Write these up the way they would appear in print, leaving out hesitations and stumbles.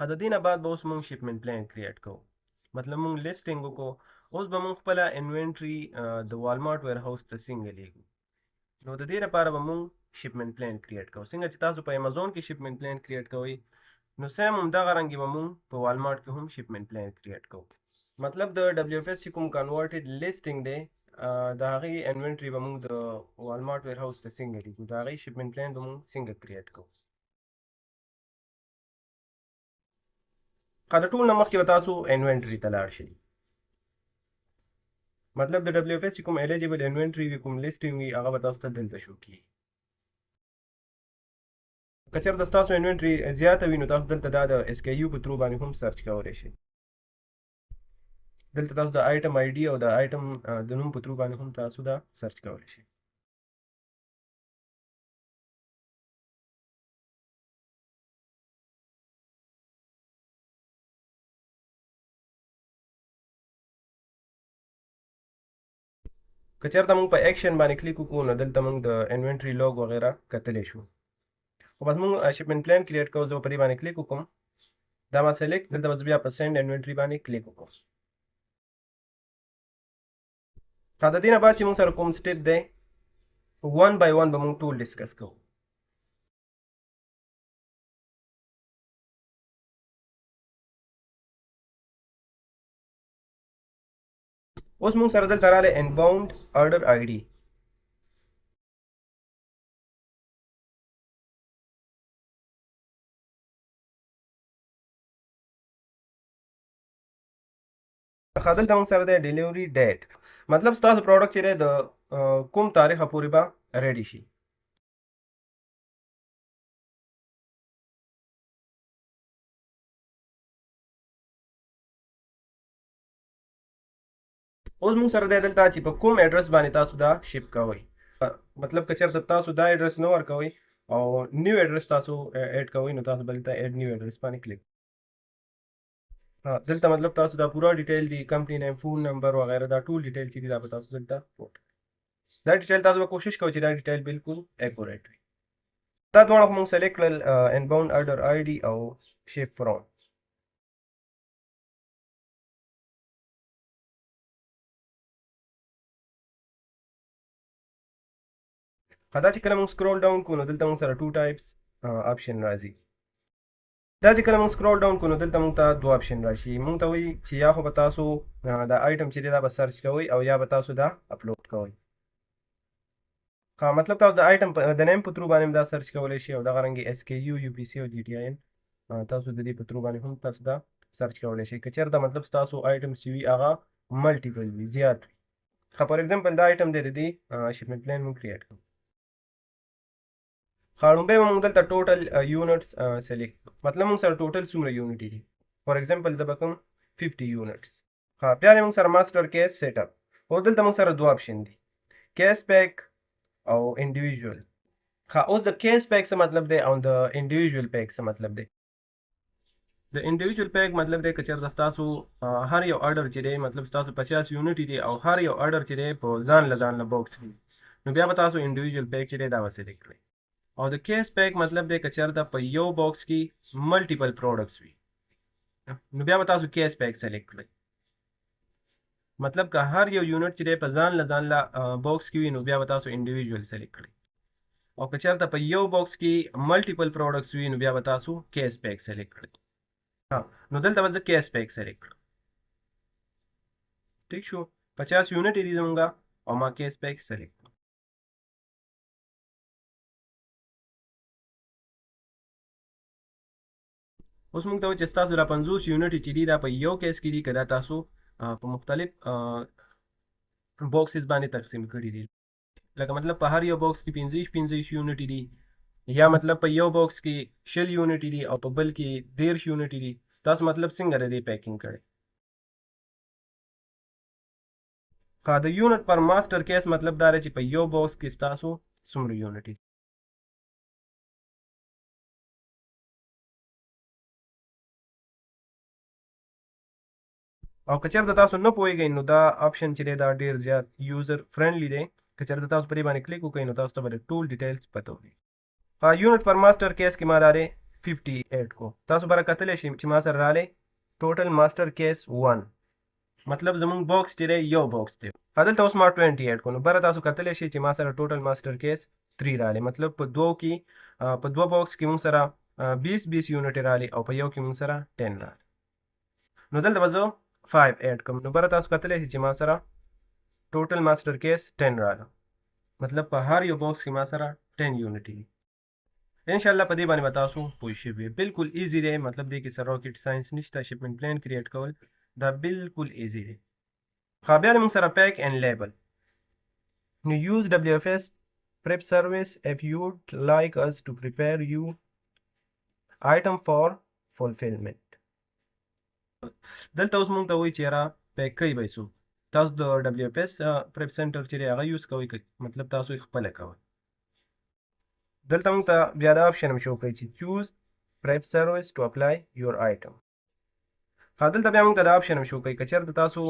ښه، د دې نه بعد به اوس موږ shipment plan create کوو. مطلب موږ listing وکړو، اوس به موږ خپله inventory د والمارټ warehouse ته څنګه لیږو. نو د دې لپاره به موږ shipment plan create کوو. څنګه چې تاسو په امیزون کې shipment plan create کوئ، نو same همدغه رنګې به موږ په والمارټ کې هم shipment plan create کوو. مطلب د WFS چې کوم converted listing دی، د هغې inventory به موږ د والمارټ warehouse ته څنګه لیږو، د هغې shipment plan به موږ څنګه create کوو. ښه، د ټول نه مخکې به تاسو inventory ته لاړ شئ. مطلب د WFS چې کوم eligible inventory وي، کوم listing وي، هغه به تاسو ته دلته show کیږي. که چېرته ستاسو inventory زیاته وي، نو تاسو دلته دا د SKU په through باندې هم search کولی شئ. دلته تاسو د item ID او د item د نوم په through باندې هم تاسو دا search کولی شئ. که چېرته موږ په اکشن باندې کلیک وکړو، نو دلته موږ د inventory log وغیره کتلی شو. خو بس موږ shipment plan create کوو، زه به په دې باندې کلیک وکړم، دا ما select، دلته به زه بیا په send inventory باندې کلیک وکړم. ښه، د دې نه بعد چې موږ سره کوم step دی، one by one به موږ ټول discuss کوو. اوس موږ سره دلته راغلی inbound order ID. ښه، دلته موږ سره دی delivery date. مطلب ستاسو product چې دی د کوم تاریخه پورې به ready شي. اوس موږ سره دی دلته چې په کوم ادرس باندې تاسو دا ship کوئ. مطلب که چېرته تاسو دا ادرس نه ورکوئ او new address تاسو add کوئ، نو تاسو دلته add new address باندې کلیک. دلته مطلب تاسو دا پورا detail دی، company name، phone number وغیره، دا ټول detail چې دي دا به تاسو دلته پوټ. دا detail تاسو به کوشش کوئ چې دا detail بالکل accurate وي. دا دواړه خو موږ select کړل، inbound order ID او ship from. ښه، دا چې کله موږ scroll down کوو، نو دلته موږ سره two types option راځي. دا چې کله موږ scroll down کوو، نو دلته موږ ته دوه option راشي. موږ ته وایي چې یا خو به تاسو دا item چې دی دا به search کوئ او یا به تاسو دا اپلوډ کوئ. ښه، مطلب تاسو د item د name په through باندې هم دا search کولی شئ، او دغه رنګې SKU، UPC او GTIN تاسو د دې په through باندې هم تاسو دا search کولی شئ، که چېرته مطلب ستاسو items چې وي هغه multiple وي، زیات وي. ښه، for example دا item دی، د دې shipment plan موږ create کوو. ښه، لومړی به موږ دلته total units select، مطلب موږ سره total څومره unit دي. for example زه به کوم 50 units. ښه، بیا دی موږ سره master case setup. او دلته موږ سره دوه option دي، case pack او individual. ښه، اوس د case pack څه مطلب دی او د individual pack څه مطلب دی؟ د individual pack مطلب دی که چېرته ستاسو هر یو order چې دی، مطلب ستاسو 50 unit دي او هر یو order چې دی په ځان له ځان له box وي، نو بیا به تاسو individual pack چې دی دا به select کړئ. او د case pack مطلب دی که چېرته په یو box کې multiple products وي، نو بیا به تاسو case pack select کړئ. مطلب که هر یو unit چې دی په ځان له ځان له box کې وي، نو بیا به تاسو individual select کړئ. او که چېرته په یو box کې multiple products وي، نو بیا به تاسو case pack select کړئ. نو دلته به زه case pack select کړم. ټیک شو، 50 unit دي زمونږ او ما case pack select کړم. اوس موږ ته وایي چې ستاسو دا 50 unit چې دي دا په یو case کې دي، که دا تاسو په مختلف boxes باندې تقسیم کړي دي. لکه مطلب په هر یو box کې 25 25 unit دي، یا مطلب په یو box کې 20 unit دي او په بل کې 30 unit دي. تاسو مطلب څنګه د دې packing کړی؟ ښه، د unit per master case مطلب دا دی چې په یو box کې ستاسو څومره unit دي. او که چېرته تاسو نه پوهېږئ، نو دا option چې دی دا ډېر زیات user friendly دی. که چېرته تاسو په دې باندې کلیک وکړئ، نو تاسو ته به د ټول details پته ولګي. unit per master case کې ما دا دی 50 add کو. تاسو بره کتلی شئ چې ما سره راغلی total master case 1، مطلب زمونږ box چې دی یو box دی. دلته اوس ما 20 add کو، نو بره تاسو کتلی شئ چې ما سره total master case 3 راغلی. مطلب په دوو کې، په دوه box کې مونږ سره 20 20 unit راغلی او په یو کې مونږ سره 10 راغلی. نو دلته به زه 5 add کوم، نو بره تاسو کتلی شئ چې ما سره total master case 10 راغله. مطلب په هر یو box کې ما سره 10 unit دي. انشاءالله په دې باندې به تاسو پوه شوي. بالکل easy دی، مطلب دې کې څه rocket science نشته. shipment plan create کول دا بالکل easy دی. ښه، بیا موږ سره pack and label. نو use WFS prep service if you'd like us to prepare you item for fulfillment. دلته اوس موږ ته وایي چې یاره pack کوي به یې څوک. تاسو د WFS prep center چې دی هغه use کوئ، مطلب تاسو یې خپله کوئ. دلته موږ ته بیا دا option هم show کوي چې choose prep service to apply your item. ښه، دلته بیا موږ ته دا option هم show کوي که چېرته تاسو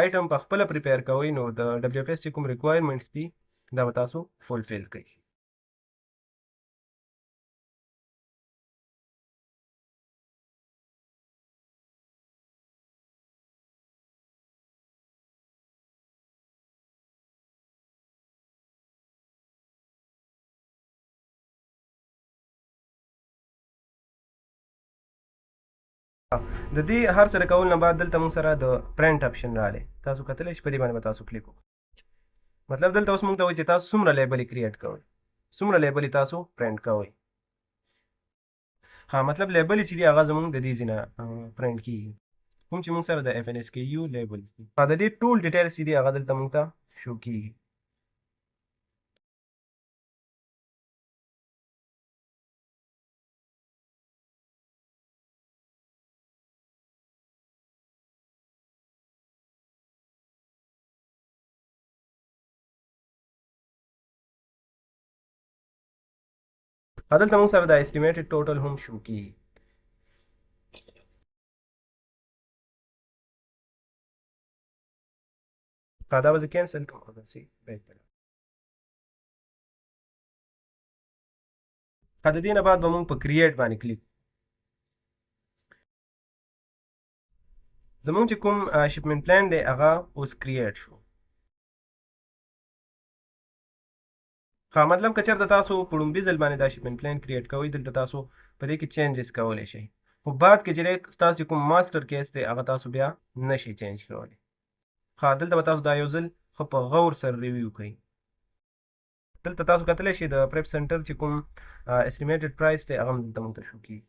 item په خپله prepare کوئ، نو د WFS چې کوم requirements دي دا به تاسو fulfill کوي. د دې هر څه د کولو نه بعد دلته موږ سره د print option راغلی. تاسو کتلی شئ، په دې باندې به تاسو کلیک وکړئ. مطلب دلته اوس موږ ته وایي چې تاسو څومره label create کوئ، څومره label تاسو پرنټ کوئ. ها، مطلب label چې دي هغه زموږ د دې ځای نه پرنټ کېږي، کوم چې موږ سره د FNSKU labels دي. د دې ټول details چې دي هغه دلته موږ ته show کېږي. دلته موږ سره د estimated total هم show کېږي. دا به زه cancel کړم او داسې back به لاړ. د دې نه بعد به موږ په create باندې کلیک. زموږ چې کوم shipment plan دی هغه اوس create شو. ښه، مطلب که چېرته تاسو په ړومبي ځل باندې دا shipment plan create کوئ، دلته تاسو په دې کې changes کولی شئ، خو بعد کې چې دی ستاسو چې کوم master case دی هغه تاسو بیا نه شئ change کولی. ښه، دلته به تاسو دا یو ځل ښه په غور سره review کړئ. دلته تاسو کتلی شئ د prep center چې کوم estimated price دی هغه هم دلته موږ ته show کېږي.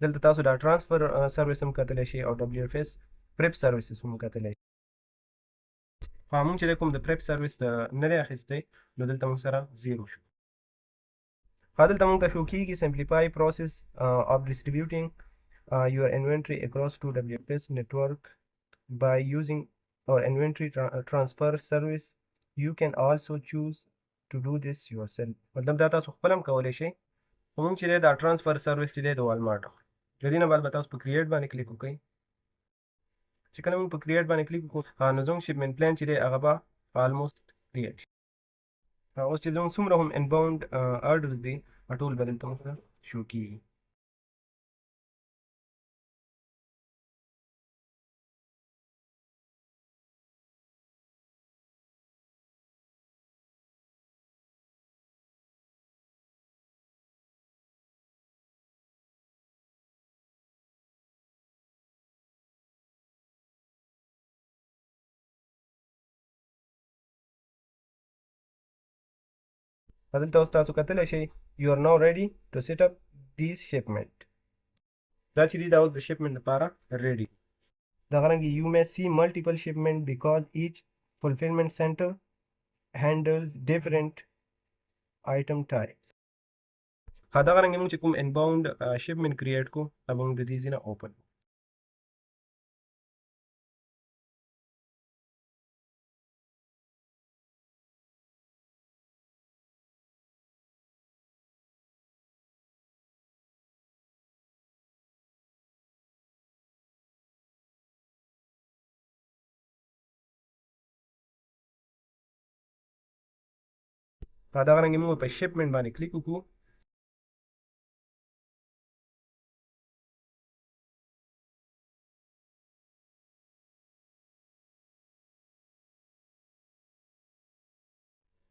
دلته تاسو دا transfer service هم کتلی شئ او WFS prep services هم کتلی شئ. خو موږ چې کوم د prep service نه دی اخیستی، نو دلته موږ سره zero شو. ښه، دلته موږ ته show کېږي simplify process of distributing your inventory across two WFS network by using our inventory transfer service. You can also choose to do this yourself. مطلب دا تاسو خپل هم کولی شئ، خو موږ چې دی دا transfer service چې دی د والمارټ اخلو. د دې نه بعد به تاسو په create باندې کلیک وکړئ. چې کله موږ په create باندې کلیک وکړو، نو زموږ shipment plan چې دی هغه به almost create شي. اوس چې زموږ څومره هم inbound orders دي ټول به دلته موږ ته show کېږي. دلته اوس تاسو کتلی شئ you are now ready to set up this shipment. دا چې دی دا اوس د shipment لپاره ready. دغه رنګ you may see multiple shipment because each fulfillment center handles different item types. ها، دغه رنګ موږ چې کوم inbound shipment create کو هغه موږ د دې ځای نه open. دغه رنګ موږ په shipment باندې کلیک وکړو.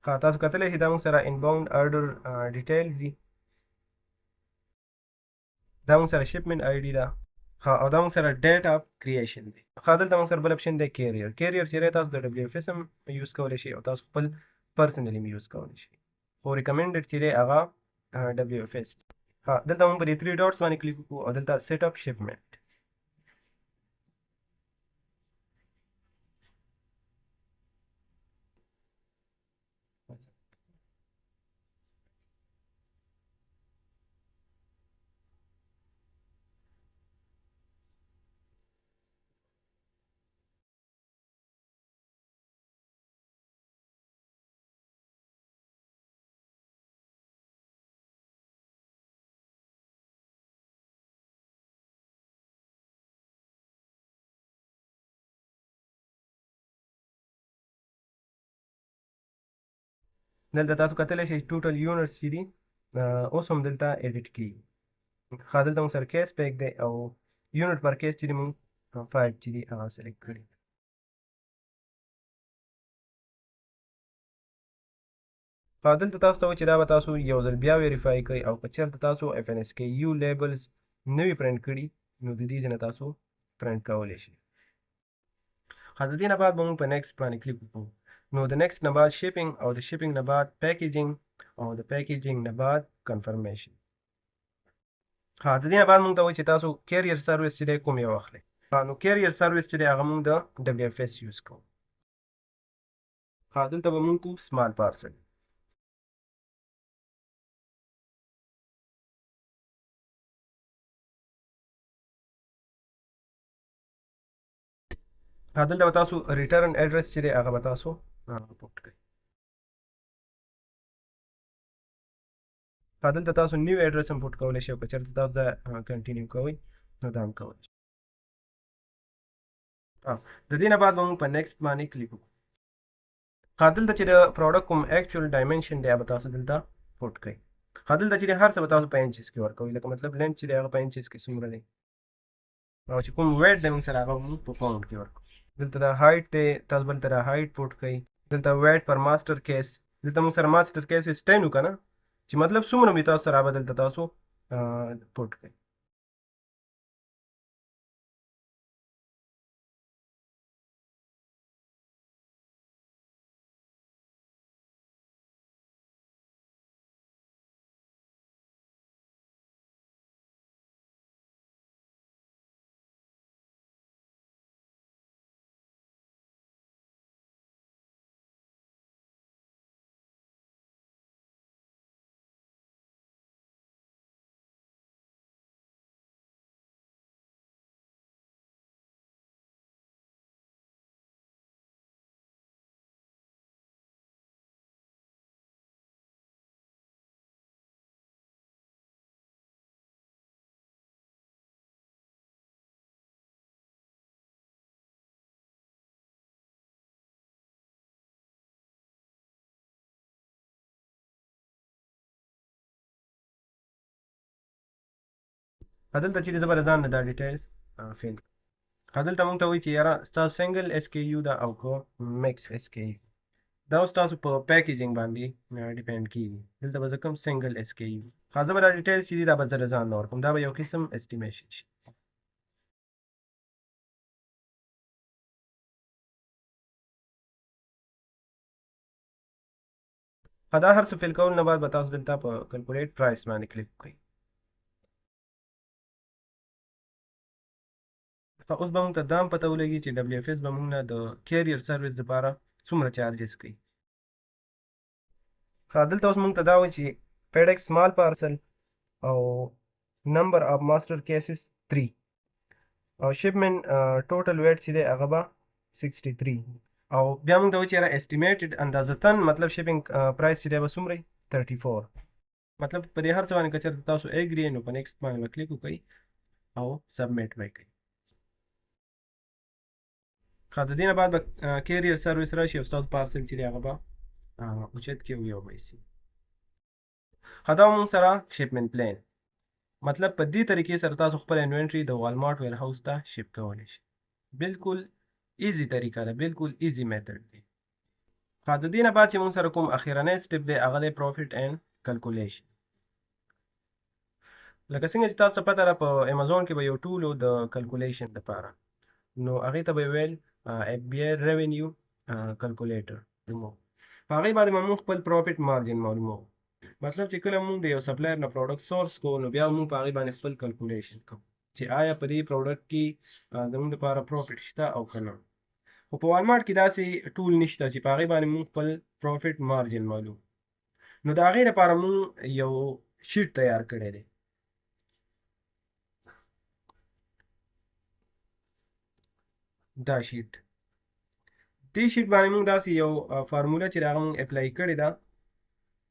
ها تاسو کتلی شئ دا موږ سره inbound order details دي، دا موږ سره shipment ID ده. ها او دا موږ سره date of creation دی. ها دلته موږ سره بل option دی carrier. Carrier چې دی تاسو د WFS هم use کولی شئ او تاسو خپل personally هم use کولی شئ، خو recommended چې دی هغه WFS. ها دلته موږ په دې 3 dots باندې کلیک وکړو او دلته set up shipment. دلته تاسو کتلی شئ total units چې دي اوس هم دلته edit کیږي. ښه دلته موږ سره case pack دی او unit per case چې دي موږ 5 چې دي هغه select کړي. ښه دلته تاسو ته وایي چې دا به تاسو یو ځل بیا verify کړئ او که چېرته تاسو FNSKU labels نوي پرنټ کړي نو د دې ځای نه تاسو پرنټ کولی شئ. ښه د دې نه بعد به موږ په next باندې کلیک وکړو. نو د next نه بعد shipping او د shipping نه بعد packaging او د packaging نه بعد confirmation. ها د دې نه بعد موږ ته وایي چې تاسو carrier service چې دی کوم یو اخلئ. ها نو carrier service چې دی هغه موږ د WFS use کوو. ها دلته به موږ کوو small parcel. ها دلته به تاسو return address چې دی هغه به تاسو put کړئ. ها دلته تاسو new address هم put کولی شئ او که چېرته تاسو دا continue کوئ نو دا هم کولی شئ. د دې نه بعد به موږ په next باندې کلیک وکړو. ها دلته چې د product کوم actual dimension دی به تاسو دلته put کړئ. ها دلته چې هر څه به تاسو په inches کې ورکوئ، لکه مطلب length چې دی هغه په inches کې څومره دی او چې کوم weight دی موږ سره هغه موږ په پاونډ کې ورکوو. دلته دا height دی، تاسو بل ته دا height put کړئ. دلته weight per master case، دلته موږ سره master case 10 وکړه نه چې مطلب څومره وي تاسو سره به دلته تاسو put کړئ. دلته چې زه به ځان نه دا details fill. دلته مونږ ته وایي چې یاره ستاسو single SKU ده او که mix SKU، دا اوس تاسو په packaging باندې depend کیږي. دلته به زه کوم single SKU. ښه زه به دا details چې دي دا به زه له ځان نه ورکوم، دا به یو قسم estimation شي. ښه دا هر څه fill کولو نه بعد به تاسو دلته په calculate price باندې کلیک وکړئ. اوس به موږ ته دا هم پته ولګي چې WFS به موږ نه د carrier service دپاره څومره charges کوي. ښه دلته اوس موږ ته دا وایي چې FedEx small parcel او number of master cases 3 او shipment total weight چې دی هغه به 63 او بیا موږ ته وایي چې یاره estimated اندازتن مطلب shipping price چې دی به څومره وي 34. مطلب په دې هر څه باندې که چېرته تاسو agree نو په next باندې به کلیک وکړئ او submit به یې کړئ. ښه د دې نه بعد به carrier service راشي او ستاسو parcel چې دی هغه به اوچت کړي او یو به یې سي. ښه دا موږ سره shipment plan، مطلب په دې طریقې سره تاسو خپل inventory د Walmart warehouse ته ship کولی شئ. بالکل easy طریقه ده، بالکل easy method دی. ښه، د دې نه بعد چې موږ سره کوم اخیرنی step دی هغه دی profit and calculation. لکه څنګه چې تاسو ته پته ده په امیزون کې به یو tool و د calculation دپاره، نو هغې ته به یې ویل FBA revenue calculator. په هغې باندې به موږ خپل profit margin معلوموو. مطلب چې کله موږ د یو supplier نه product source کوو نو بیا موږ په هغې باندې خپل calculation کوو چې آیا په دې product کې زموږ دپاره profit شته او که نه. خو په والمارټ کې داسې tool نشته چې په هغې باندې موږ خپل profit margin معلوم. نو د هغې لپاره موږ یو sheet تیار کړی دی. دا sheet، دې sheet باندې موږ داسې یو فارموله چې هغه موږ apply کړې ده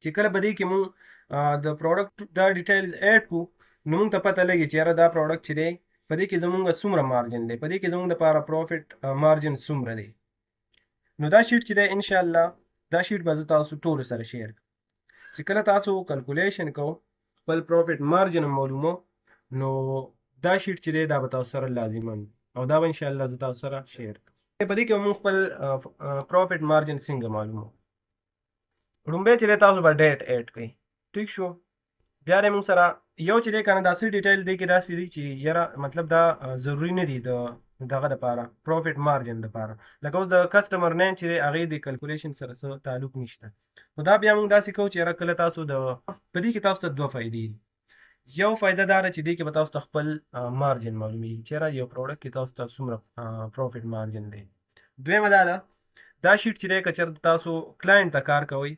چې کله په دې کې موږ د product دا details add کړو نو موږ ته پته لګي چې یاره دا product چې دی په دې کې زموږ څومره margin دی، په دې کې زموږ دپاره profit margin څومره دی. نو دا sheet چې دی انشاءالله دا sheet به زه تاسو ټولو سره share کړم چې کله تاسو calculation کوو خپل profit margin معلومو نو دا sheet چې دی دا به تاسو سره لازماً او دا به انشاءالله زه تاسو سره share کړم. په دې کې موږ خپل profit margin څنګه معلومو. لومړی چې دی تاسو به date add کړئ، ټیک شو. بیا دی موږ سره یو چې دی که نه داسې detail دی کې داسې دي چې یاره مطلب دا ضروري نه دي د دغه دپاره profit margin دپاره، لکه اوس د customer name چې دی هغې د calculation سره څه تعلق نشته. نو دا بیا موږ داسې کوو چې یاره کله تاسو د په دې کې تاسو ته دوه فایدې دي. یو فایده دا ده چې دې کې به تاسو ته خپل margin معلومیږي چې یاره یو product کې تاسو ته څومره profit margin دی. دویمه دا ده دا sheet چې دی که چېرته تاسو client ته کار کوئ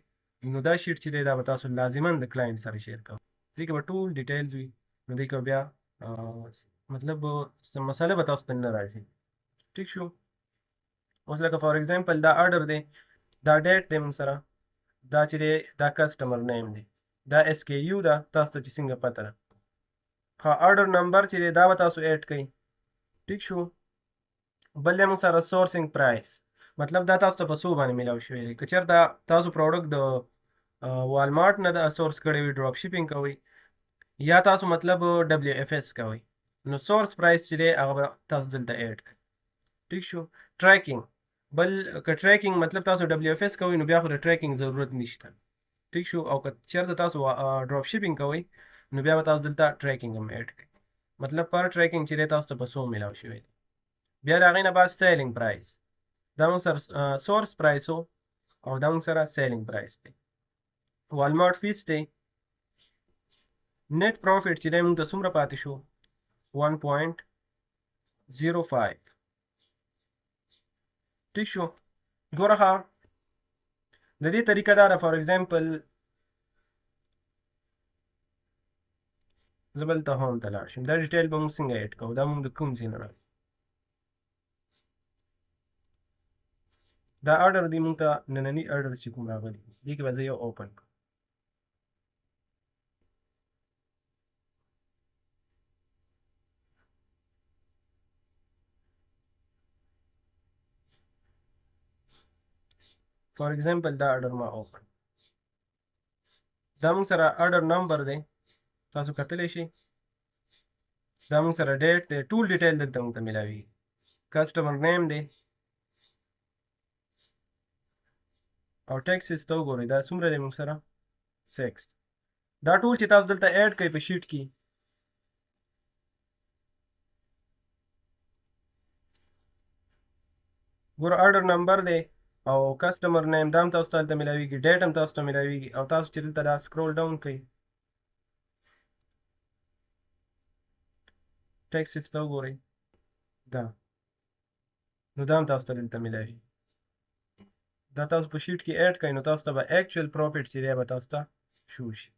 نو دا sheet چې دی دا به تاسو لازماً د client سره share کوئ، دې کې به ټول details وي. نو دې کې به بیا مطلب څه مسله به تاسو ته نه راځي، ټیک شو. اوس لکه for example دا order دی، دا date دی موږ سره، دا چې دی دا customer name دی، دا SKU ده تاسو ته چې څنګه پته ده. ښه، order number چې دی دا به تاسو add کړئ، ټیک شو. بل دی موږ سره sourcing price، مطلب دا تاسو ته په څو باندې میلاو شوی دی. که چېرته تاسو product د والمارټ نه د source کړی وي، drop shipping کوئ، یا تاسو مطلب WFS کوئ، نو source price چې دی هغه به تاسو دلته add کړئ، ټیک شو. tracking، بل که tracking مطلب تاسو WFS کوئ نو بیا خو د tracking ضرورت نشته، ټیک شو. او که چېرته تاسو drop shipping کوئ نو بیا به تاسو دلته tracking هم add کړئ، مطلب پر tracking چې دی تاسو ته په څو میلاو شوی دی. بیا د هغې نه بعد selling price، دا موږ سره source price او دا موږ سره selling price دی. والمارټ fees دی. net profit چې دی موږ ته څومره پاتې شو 1.05، ټیک شو. ګوره ښه، د دې طریقه دا ده، for example زه بل ته home ته لاړ شم، دا detail به موږ څنګه add کوو، دا موږ د کوم ځای نه راځي. دا order دی موږ ته ننني order چې کوم راغلی دې کې به زه یو open کړم. for example دا order ما open، دا موږ سره order number دی تاسو کتلی شئ، دا موږ سره date دی، ټول detail دلته موږ ته میلاویږي، customer name دی او taxes ته وګورئ دا څومره دی موږ سره 6. دا ټول چې تاسو دلته add کړئ په sheet کې ګوره order number دی او customer name دا هم تاسو ته هلته میلاویږي، date هم تاسو ته میلاویږي، او تاسو چې دلته دا scroll down کړئ taxes ته وګورئ دا نو دا هم تاسو ته دلته میلاویږي. دا تاسو په sheet کې add کړئ نو تاسو ته به actual profit چې دی به تاسو ته شو شي.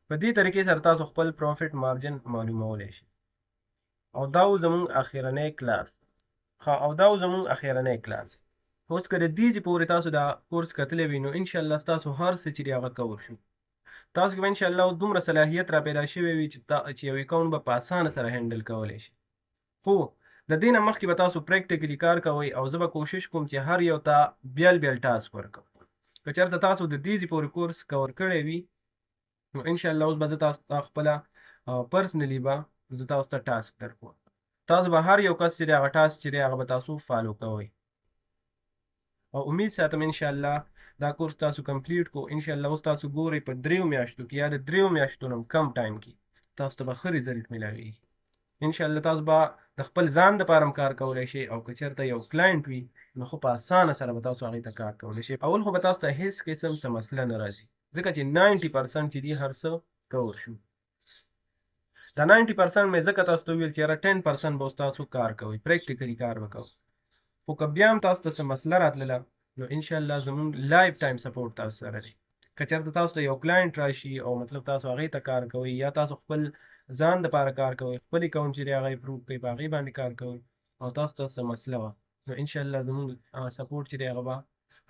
په دې طریقې سره تاسو خپل profit margin معلومولی شئ. او دا و زموږ اخرنی کلاس. ښه، او دا و زموږ اخرنی کلاس. اوس که د دې ځای پورې تاسو دا کورس کتلی وي نو انشاءالله ستاسو هر څه چې دی هغه cover شو. تاسو کې به انشاءالله دومره صلاحیت را پیدا شوی وي چې یو account به په اسانه سره handle کولی شي. خو د دې نه مخکې به تاسو practically کار کوئ او زه به کوشش کوم چې هر یو ته بیل بیل task ورکړم. که چېرته تاسو د دې ځای پورې کورس cover کړی وي نو انشاءالله اوس به زه تاسو ته خپله personally به زه تاسو ته task درکوم. تاسو به هر یو کس چې دی هغه task چې دی هغه به تاسو follow کوئ. او امید ساتم ان شاء الله دا کورس تاسو کمپلیټ کو. ان شاء الله اوس تاسو ګورئ په دریو میاشتو کې یا د دریو میاشتو نه کم ټایم کې تاسو ته به ښه result میلاویږي. ان شاء الله تاسو به د خپل ځان دپاره هم کار کولی شئ، او که چېرته یو client وي نو خو په اسانه سره به تاسو هغې ته کار کولی شئ. اول خو به تاسو ته هیڅ قسم څه مسله نه راځي، ځکه چې 90% چې دي هر څه cover شو. دا 90% مې ځکه تاسو ته وویل چې یاره 10% به اوس تاسو کار کوئ، practically کار به کوئ. خو که بیا هم تاسو ته څه مسله راتلله نو انشاءالله زمونږ life time support تاسو سره دی. که چېرته تاسو ته یو client راشي او مطلب تاسو هغې ته کار کوئ، یا تاسو خپل ځان دپاره کار کوئ، خپل اکاونټ چې دی هغه improve کوئ، په هغې باندې کار کوئ او تاسو ته څه مسله وه نو انشاءالله زمونږ support چې دی هغه به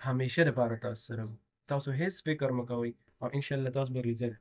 همیشه دپاره تاسو سره وي. تاسو هیڅ فکر مه کوئ او انشاءالله تاسو به result